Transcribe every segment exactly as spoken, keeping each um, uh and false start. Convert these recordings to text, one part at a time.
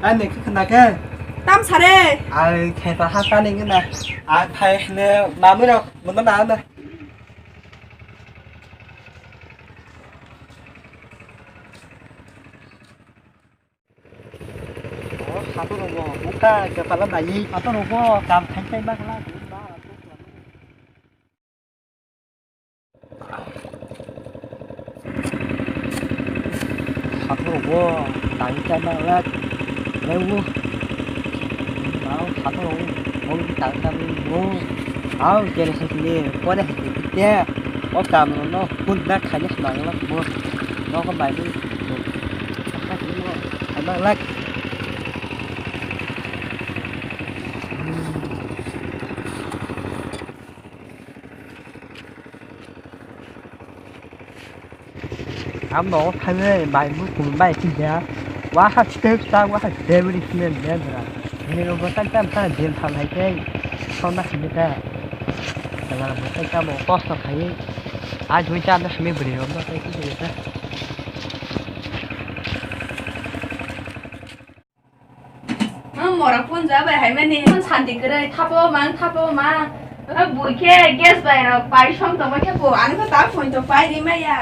Ani khe khna khe. Tam sare. Ai khe ta ha ta ni na. Ai phai ne mamui rok mun na na. O, sato rogo, uka, kepala nai. Sato rogo, kam thai thai ma kala. Sato rogo, tang thai ma kala. Lewu. Mau sato rogo, mau tang thai ma. Au, kere sa sini, kore hai te. O kam no, kun na khai na mo. No ko bai ni. Ama lak. Am no thangwi bai bu kun bai ti ya. Wa ha stek ta wa ha debri kmen debra. Ni ro ta ta ta den thal hai te. Sona sini ta. Tala bo ta ta bo kosto khai. A jui ta na simi bri ro ta ki ta. Ang mora punja bai hai mani. Ang santi kwrwi, thapo mang, thapo mang. Ang bui khe gas bai rok pai som tongma khe bo. Ang khe ta phone to pai ri maya.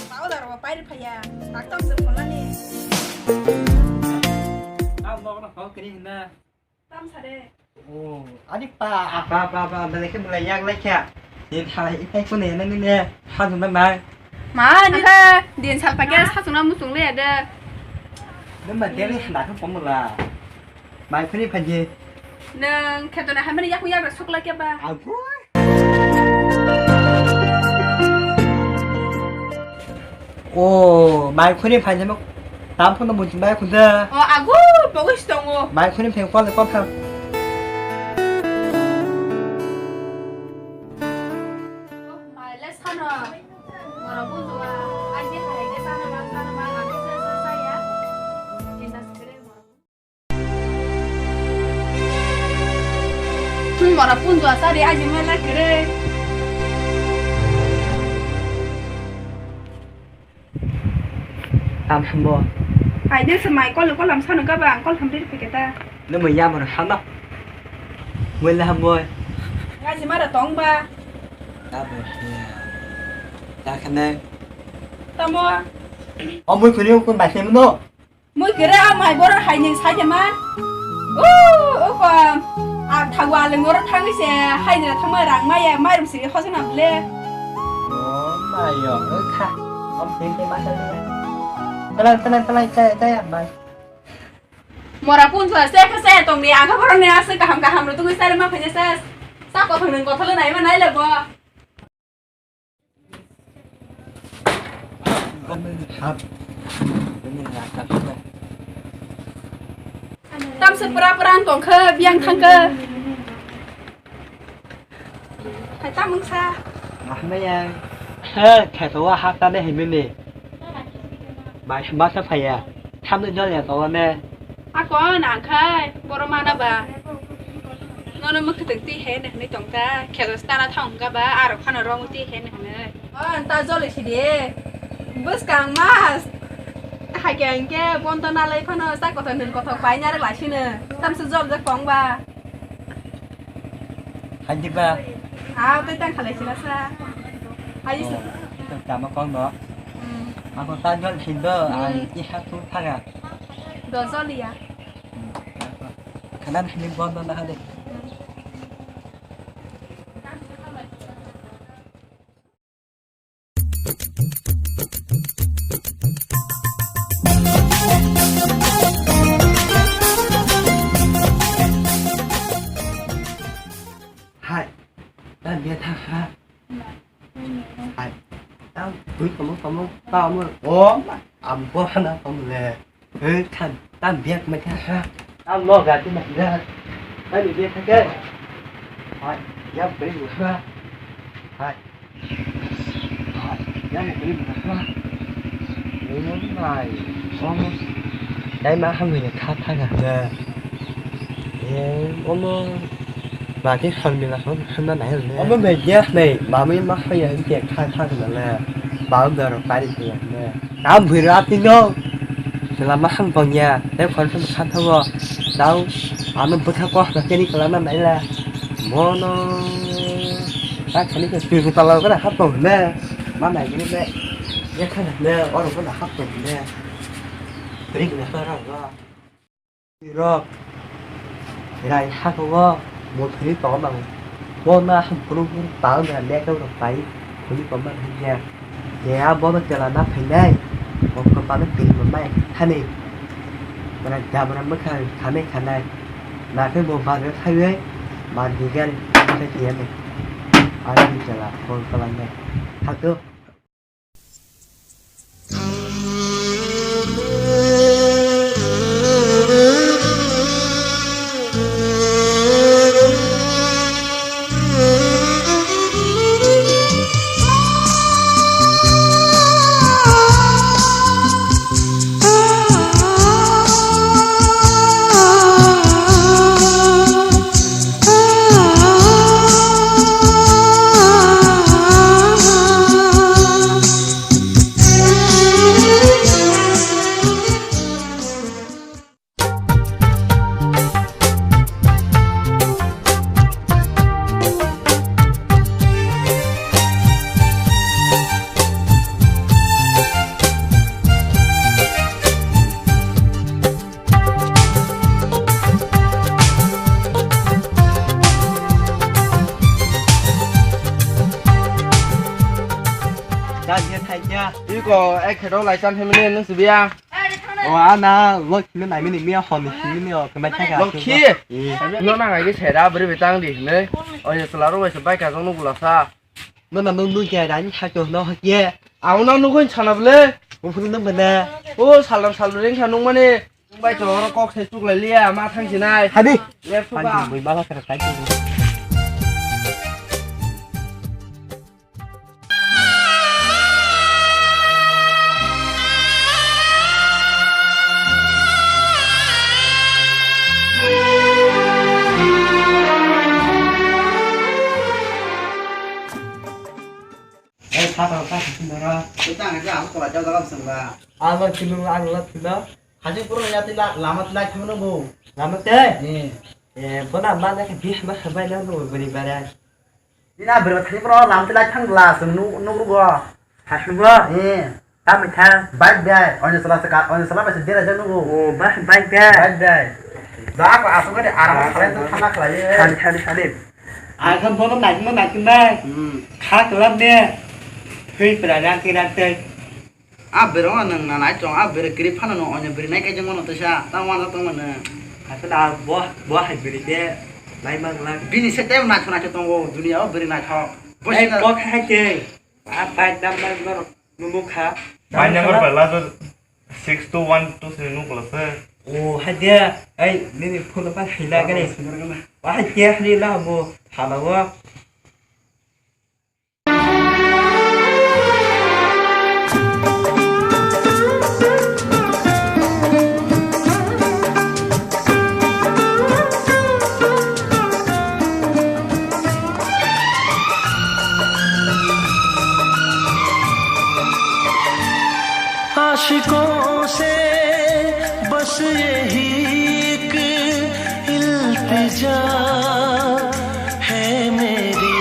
Powder bo pairi phaiya, taktam se pholani. Ang nokno phone kani hina. Tam sare. Oh, ani pa, apa, apa, apa, belai khe belai yak lai khe. Din thala itai kune nang ne, ha jumba mai. Ma, ni kha, din sal pakya sa sungna musung le de. Nang ma deli hna khe pomla. Mai khuni phaji. Nang khe to na hamri yak yak suk lai khe ba. Agu. O, mai khuni phainai mo. Tam phone bo bai khun da. O, agu, pogis tongo. Mai khuni phai kol kol kha. Mai le sano. Moro bunjua. Ai je hai de sana mang sana mang age sa sa sa ya. Jisa sikere moro. Mora punjua sari aji mela kere. Tam sumbo. Ai de se mai kol kol am sanu ka ba ang kol tham ri pike ta. Ne mo ya mo hama. Mo la mo. Aji mara tong ba. Ta ba. Ta khane. Tamo. O mo khuni ko ba se mo. Mui kere a mai borok hai ni sai de man. O, o ko. A thagu aleng borok thangwi se hai de thangma rang maya mairum siri hojona ble. O mai yo, o kha. Om tin te ma sai de. Talang, talang, talang, chaya, chaya, mai. Mora punjua se kha se tong ni, ang kha borok ni aswk kaham kaham rw tugwi sai ma phai se. Sa kothok nung kothok nai ma nai le bo. Tamsa pura pura ang tongkha, biyang thangkha. Hai tamungsa. Mahmaya. He, kheto wa hak tane himini. Bai masa phaya. Thamno jol ya to ne. Ako nang khai, boro mana ba. Nono mwkhwtwng twi he nw hwnwi tong ta, kheto stana thang wng kha ba, aro phano rong twi he nw hwnwi. O, ta joli sidi. Bwskang mas. Hakhe hwnkhe bonto nalai phano sa kothok nwng kothok pai narwk lai sino. Tamsa jol jak tong ba. Hajik ba. Ah, tei tang khalai sila sa. Ayo. Oh, itu tama kong do. Hmm. Ako ta jol sindo, hmm, ai iha tu thaga. Do jol ya. Hmm. Nan hini bon na hade. Hai, dan dia thang ha. Hai, tang bui kamu kamu kamu. Oh, ambo hana kamu le. Hei, than, tam biak mai kha ha. Tam lo ga ti mai ga. Tam biak kha ke. Hai, ya beri bu ha. Hai. Hai, ya beri bu ha. Ni mo mai. Om. Dai ma ham ni kha tha ga. Ya. Ye, om. Ba ke kham ni la kham kham na nai le. Om mai ya nai. Ba mai ma ha ya ke kha tha ga le. Ba ga ro pa ri ya le. Tam bwrwi atwino. Chwla ma hang tongya. Tei phone phone kha thago. Tau. Ano bwkha kok na keni kwlana naila. Mono. Ta khani khe twi tala gana hap tong ne. Ma nai gini ne. Ya khana ne. Oro gana hap tong ne. Ring na khara ga. Rok. Rai hako wo. Mo thri to mang. Mo na ham phuru phuru ta na le to rok pai. Phuru to mang ya. Ya bo na tela na phainai. Mo ko pa na pil mo mai. Hani. Mana jabra mo kha khane khanai. Na khe mo ba ga khai we. Ma di ga ni. Khe ya ne. Ani tela phone ko lang ne. Hako. Iko ek kheto lai chan family nung sibia. O ana lo khini nai mini mi hon ni khini mi o kemai thaka. Lo khi. No na ngai ke sera bri betang di ne. O ye sala ro bai se bai ka jong nu bula sa. No na nung nung ke ran ha to no ha ke. Au na nung gun chana ble. O phuru nung bana. O salam salu ring kha nung mane. Bai to oro kok se chuk lai liya ma thang sinai. Hadi. Lep suka. Bui bala kara kai. Ei, phataro ta sindoro. Tang ja ang kola ja dalam sengba. Alo kilo ang la kilo. Hajing puro ya tila lama tila khamno bo. Lama te? Eh. Eh, bona ma na ke bih ma khabai na no bari bara. Ina bro thani bro lam tila thang la sung nu nu rugo. Hasung bo? Eh. Tami kha bike dai, onya sala saka, onya sala bai se dera jang nugo. Oh, bike, bike dai. Bike dai. Da ko asung ka de aram khalai to thana khalai. Khali, khali, khali. Akhon bono naikma naikma. Hmm. Kha kelam de. Thui pera rang ke rang tei. A bero nang na nai chong, a bero kiri phano no onya beri nai kai jang mano tesa. Tang wan tang mana. Asal a bo, bo hai beri de. Nai mang lang. Bini se tem na chona ke tongo dunia o beri nai tho. Bo se na. Bo khai ke. A bai dam dam dor. Nungo kha. Bai number bai laso six two one two three nungo kla se. O, hai dia. Ai, nini phone pa hila gani. Wa hai dia hli la mo. Hala wa. आशिकों से बस यही एक इल्तिजा है मेरी,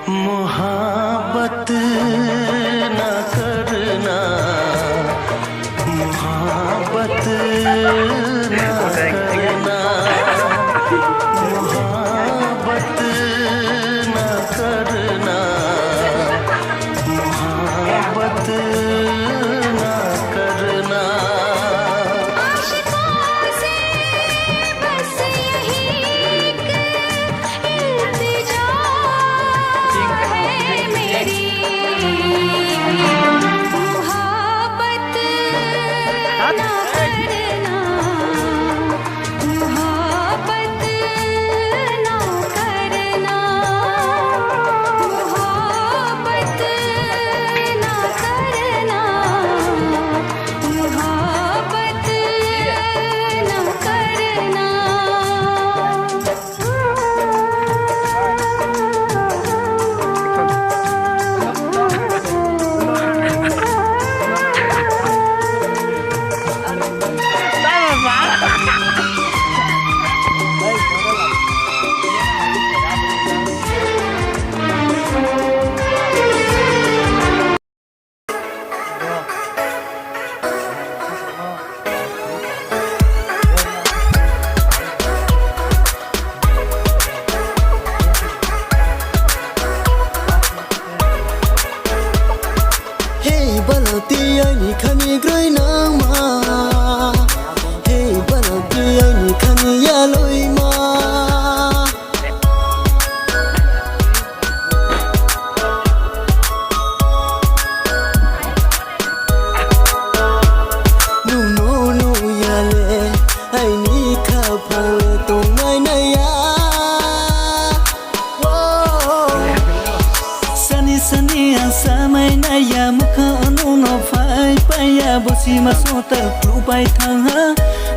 मोहब्बत ना करना, मोहब्बत ना करना। Khani groi nangma, hei balak di aini khani yaloima. Nwngno nuyale, aini khaphale tongnai naiya. Sani sani ang samai naiya, mwkhang nwngno phai paiya, bosima sotal klubai thangha,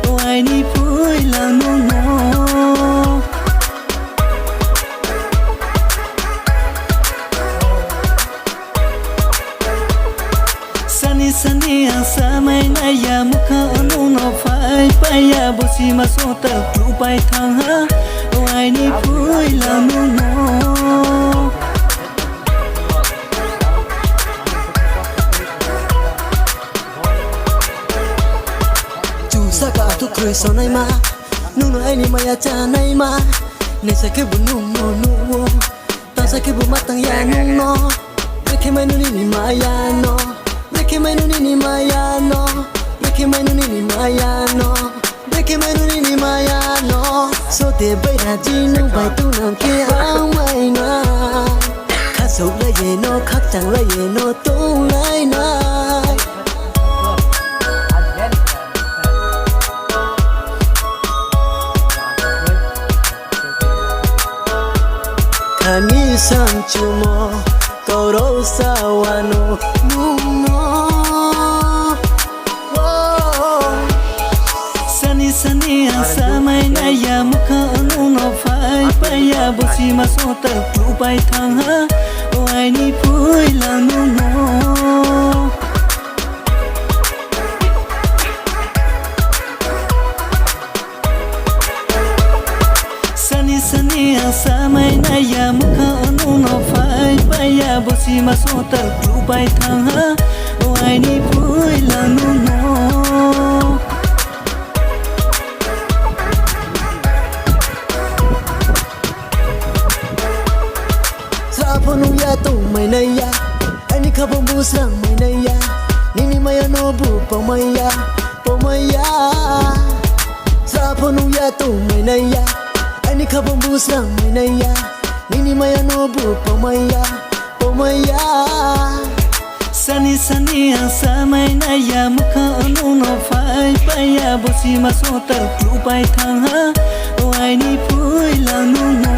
o aini phuila nwngno. Sani sani ang samai naiya, mwkhang nwngno phai paiya, bosima sotal klubai thangha, o aini phuila nwngno. Chusaka athuk khoi sonaima, nwngno aini maya chanaima, nesa khe bo nwngno nuwo. Tangsa khe bo matang ya nwngno. Brekhe maino nini maya no. Brekhe maino nini maya no. Brekhe maino nini maya no. Brekhe maino nini maya no. Sode bairaji nwng bai tunang khe ang maina. Khasok laiye no, khakchang laiye no, tong lainai. Khani samchumo, koro sawano, nwngno. Sani sani ang samai naiya, mwkhang nwngno phai paiya, bosima sotal klubai thangha, o aini phuila nwngno. Sani sani ang samai naiya, mwkhang nwngno phai paiya, bosima sotal klubai thangha, o aini phuila nwngno. Sra phano ya tong mai naiya, aini khabang bo srang mai naiya, nini maya no bo pamaiya, pamaiya. Sra phano ya tong mai naiya, aini khabang bo srang mai naiya, nini maya no bo pamaiya, pamaiya. Sani sani ang samai naiya, mwkhang nwngno phai paiya, bosima sotal klubai thangha, o aini phuila nwngno.